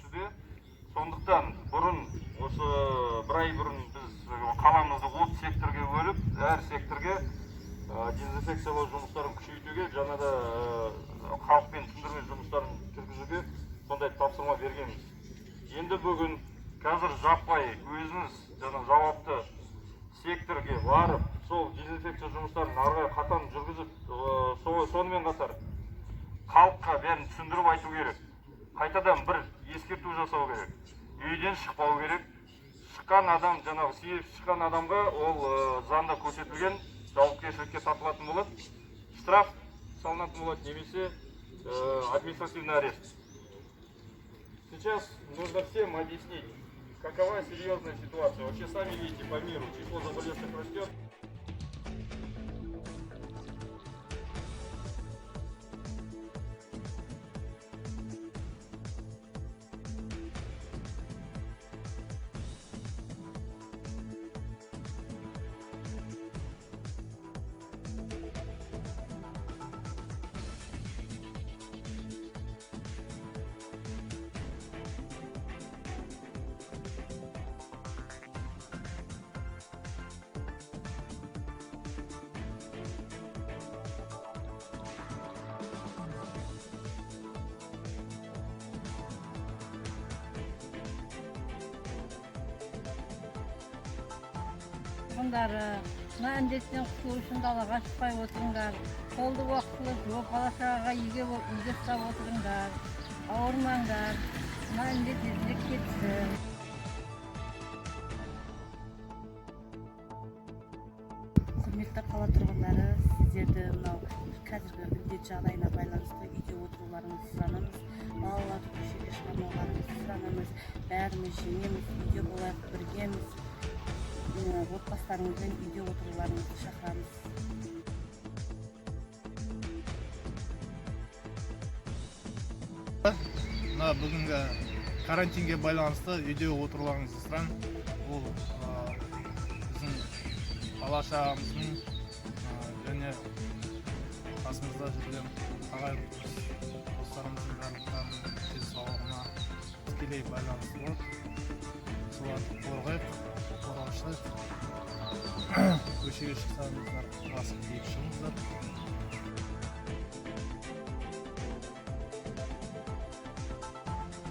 түсуде. Сондықтан бұрын, осы бір ай бұрын біз қаламызды 30 секторге бөліп, әр секторге дезинфекциялау жұмыстарын күшейтуге, жаңа да халықпен түсіндірме жұмыстарын жүргізуге сондай тапсырма бергенбіз. Енді бүгін қазір жаппай өзіңіз жаңа жауапты секторге барып, сол дезинфекция жұмыстарын ары қарай қатаң жүргізіп, сонымен қатар халыққа бәрін түсіндіріп айту керек. Қайтадан бір ескерту жасау керек. Үйден шықпау керек. Шыққан адам, жаңағы себепсіз шыққан адамға ол заңда көрсетілген жауапкершілікке тартылатын болады. Штраф салынатын болады немесе административный арест. Сейчас нужно всем объяснить, какова серьезная ситуация. Вообще, сами видите, по миру число заболевших растет. Тұрғындары, мына індеттен құтылу үшін далаға шықпай отырыңдар. Қолды уақытылы жуып, бала шағаға үйге ұстап отырыңдар. Ауырмаңдар. Мына індет тезірек кетсін. Құрметті қала тұрғындары, сіздерді мынау қазіргі індет жағдайына байланысты үйде отыруларыңызды сұранамыз. Балаларды көшеге шығармауларыңызды сұранамыз. Бәріміз жеңеміз, үйде болайық, біргеміз. Отбасыларыңызбен үйде отыруларыңызды шақырамыз. Мына бүгінгі карантинге байланысты үйде отыруларыңызды сұраймын. Ол біздің бала шағамыздың және қасымызда жүрген ағайын достарымыздың барлықтарының денсаулығына тікелей байланысты болады. Соларды қорғайық, қорғаушылайық. Көшеге шықсаңыздар, маска киіп шығыңыздар.